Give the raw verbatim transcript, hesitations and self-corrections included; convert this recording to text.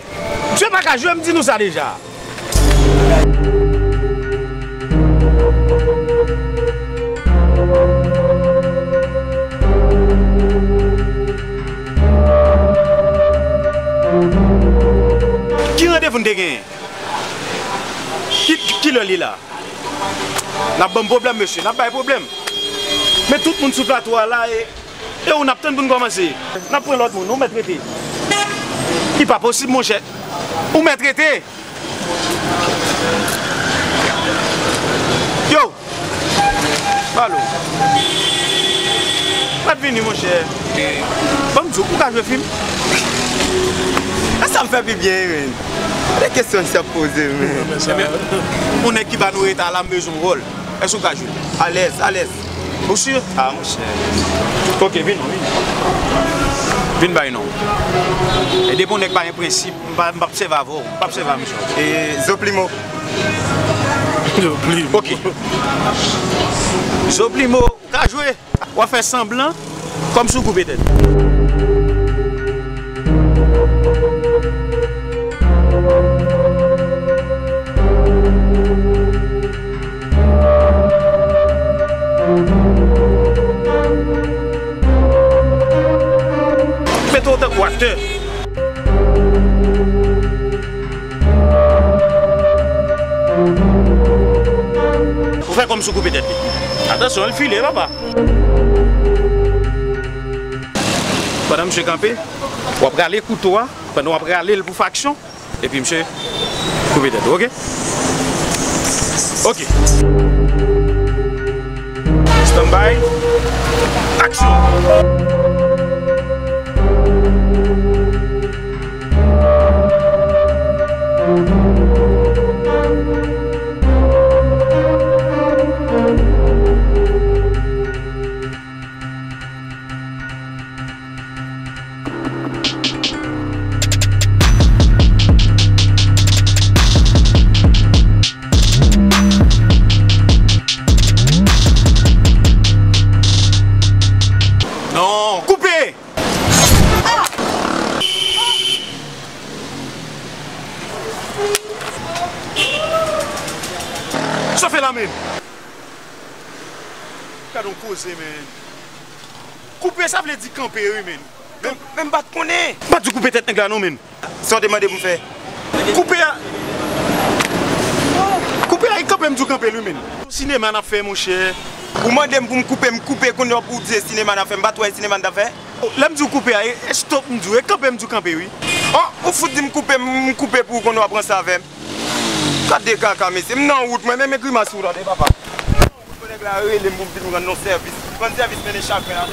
Misye pa ka jwe, m di nou sa deja. Ki randevou n te genyen? Ki, ki lè li la? N ap ban m pwoblèm, mesye. N ap bay pwoblèm. Men tout moun sou plato a la, e, e ou n ap tann pou n kòmanse? N ap pran lòt moun. Ou mèt rete. Li pa posib, monchè. Ou mèt rete. Yo! Alo. Mèt vini, monchè. Ban m di w, ou ka jwe fim? E sa m fè pi byen, wi, men. De kesyon sa ap poze, men. Ebyen, yon nèg ki ba nou reta la, m bezwen yon wòl. Èske w ka jwe? Alèz, alèz. Ou si? A, monchè. Ok, vin non, vin. Vin bay non. E depi yon nèg pa gen prensip, m pa, m p ap sèvi avè w. M p ap sèvi avè misye. E, Zoplimo. Zoplimo. Ok. Zoplimo, ou ka jwe. W ap fè sanblan kòmsi w koupe tèt. Mete w tankou aktè. Ou fè kòmsi w koupe tèt li. Atansyon, l file, papa. Pandan misye kanpe, w ap rale kouto a, pandan w ap rale l pou faksyon, epi misye koupe tèt ou, ok? Ok. Stand by. Aksyon. Non, koupe! Sa fè la menm? Gade yon koze, men. Koupe, sa vle di kanpe, wi, men. Men, men m pa t konnen. M pa t di w koupe tèt nèg la, non, men. Sa w te mande pou m fè? Koupe a. Koupe a, e kanpe m di w kanpe l, wi, men. Sinema n ap fè, monchè. Ou mande m pou m koupe, m koupe, kounye a pou w di se sinema n ap fè. M pa t wè e sinema n t ap fè. Lè m di w koupe a, e, e stop m di w, e kanpe m di w kanpe, wi. O, ou fout di m koupe, m koupe pou ou konnen w ap ranse avè m. Gade kaka, mesye, m nan wout, mwen, men, men grimas ou tande, papa. Fout nèg la rele m pou m vin rann non sèvis. Rann sèvis mennen chagren a.